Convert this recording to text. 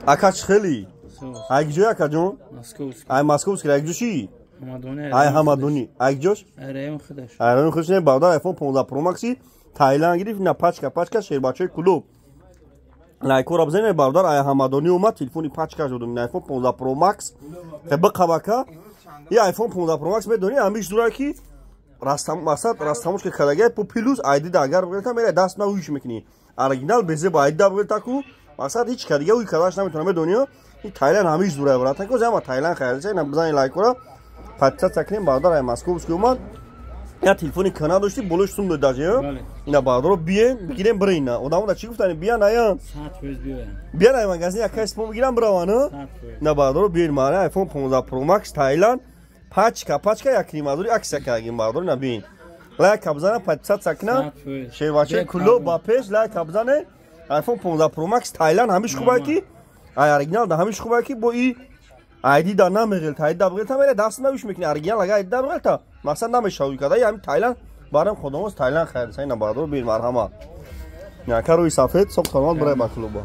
Ака, чӣ хели? Ай киҷои, акаҷон? Ай Московский. Ай киҷо ши? Ай Ҳамадонӣ. Ай киҷош? Ай район худаш. Не, бародар, iPhone 15 Pro Max Тайланд гирифт на, пачка пачка. Шербачаи клуб, лайкора бизанед, бародар. Ай Ҳамадонӣ омад, телефони пачка шудум. iPhone 15 Pro Max биқабака. И iPhone 15 Pro Max, медонӣ, ҳамиш дура ки мақсад растамошка кардагай по плюс айдида агар бигирта, мерай даст на уиш мекунӣ. Оригинал безе ба айдида бигирта ку, мақсад ҳеч кардига уи кардаш наметавона, медонӣ. И Тайланд ҳамиш дура, братан, ко зама Тайланд хайрча. На, бизани лайкора, подписаться кунем, бародар. Ай Московский омад, я телефони кана дошти, болош сум дод даже. Ина, бародаро, биен, бигирем, бирина. Одамо да чӣ гуфтани? Биян, ая биян, ай магазин якай спон бигирам, бираван. На, бародаро, биен, мара iPhone 15 Pro Max Тайланд, пачка пачка, як нимазури аксия кардагим, бародаро. На, биен, лайка бизана, подписаться кунам. Шервачаи клуб ба пеш, лайка бизане. iPhone 15 Pro Max Тайланд ҳамиш хубае ки ай оригинал да ҳамиш хубае ки бо и айди да намеғелта. Айди да бғелта, мере даст навиш мекуни. Оригинал ага айди да бғелта, мақсад намешавӣ када. Ҳами Тайланд барам худомоз Тайланд хайр. Сайна, бародаро, бир, марҳамат. Яка рӯи сафед соқ саломат. Барай ба клуба.